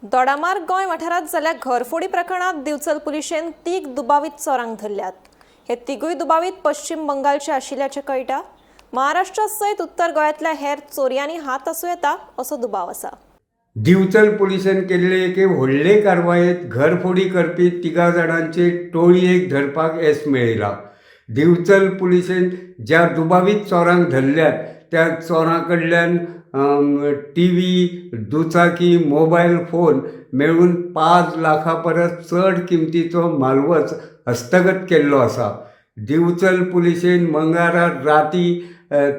दोडामार्ग गोंय वाठारांत जाल्ल्या घरफोडी प्रकरणात दिवचल पुलिशेन तीग दुबावीत चोरांक धरल्यात. हे तिगूय दुबावीत पश्चिम बंगालचे आशिल्ल्याचें कळटा. महाराष्ट्रा सयत उत्तर गोंयांतल्या हेर चोरयांनी हात आसूं येता असो दुबाव आसा. दिवचल पुलिशेन केल्ले एके व्हडले कारवायेंत घरफोडी करपी तिगां जाणांचे टोळयेक धरपाक येस मेळयलां. दिवचल पुलिशेन ज्या दुबावीत चोरांक धरल्यात त्या चोरां कडल्यान टीव्ही, दुचाकी, मोबायल फोन मेळून 5 लाखां परस चड किमतीचो म्हालवज हस्तगत केल्लो आसा. दिवचल पुलिशेन मंगळारा राती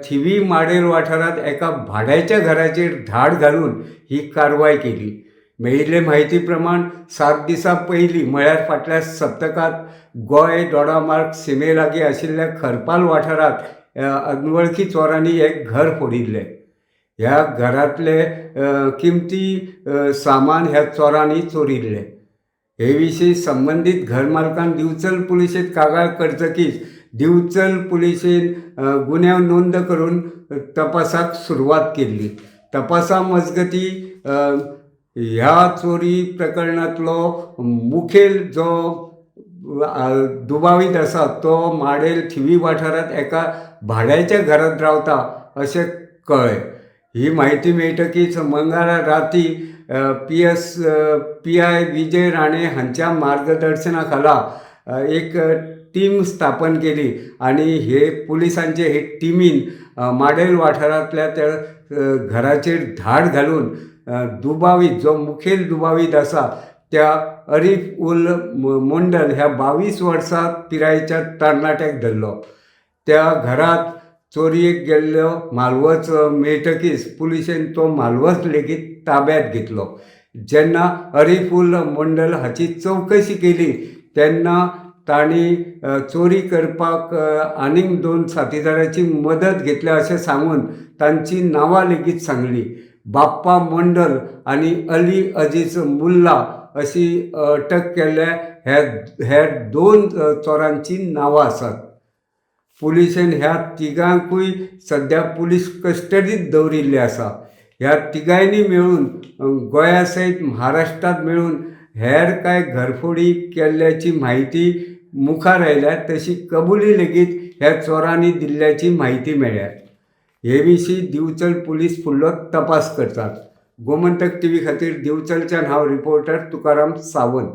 थिवी माडेल वाठारांत एका भाड्याच्या घराचेर धाड घालून ही कारवाय केली. मेळिल्ले म्हायती प्रमाण 7 दिसां पयलीं म्हळ्यार फाटल्या सप्तकांत गोंय दोडामार्ग सिमे लागीं आशिल्ल्या खरपाल वाठारांत अनवळखी चोरांनी एक घर फोडिल्लें. ह्या घरांतले किमती सामान ह्या चोरांनी चोरिल्लें. हे विशीं संबंदीत घरमालकान दिवचल पुलिशेंत कागाळ करतकीच दिवचल पुलिशेन गुन्यांव नोंद करून तपासाक सुरवात केल्ली. तपासा मजगती ह्या चोरी प्रकरणांतलो मुखेल जो दुबावीत आसा तो माडेल थिवी वाठारांत एका भाड्याच्या घरांत रावता अशें कळ्ळें. ही म्हायती मेळटकीच मंगळारा राती PI Vijay Rane हांच्या मार्गदर्शना खाला एक टीम स्थापन केली आनी हे पुलिसांचे हे टिमीन माडेल वाठारांतल्या त्या घराचेर धाड घालून दुबावीत जो मुखेल दुबावीत आसा त्या अरीफ उल मोंडल ह्या 22 वर्सां पिरायेच्या तरणाट्याक धरलो. त्या घरांत चोरयेक गेल्लो म्हालवज मेळटकीच पुलिशेन तो म्हालवज लेगीत ताब्यांत घेतलो. जेन्ना अरीफ उल मोंडल हाची चवकशी केली तेन्ना तांणी चोरी करपाक आनीक 2 साथीदाराची मदत घेतल्या अशें सांगून तांची नांवां लेगीत सांगली. बाप्पा मोंडल आनी अली अजीज मुल्ला अशी अटक केल्ल्या ह्या 2 चोरांची नांवां आसात. पुलिशेन ह्या तिगांकूय सद्या पुलीस कस्टडीत दवरिल्ले आसा. ह्या तिगांयनी मेळून गोंया सयत महाराष्ट्रांत मेळून हेर कांय घरफोडी केल्ल्याची म्हायती मुखार आयल्या. तशी कबुली लेगीत ह्या चोरांनी दिल्ल्याची म्हायती मेळ्ळ्या. हे विशीं दिवचल पुलीस फुडलो तपास करतात. गोमंतक टीव्ही खातीर दिवचलच्यान हांव रिपोर्टर तुकाराम सावंत.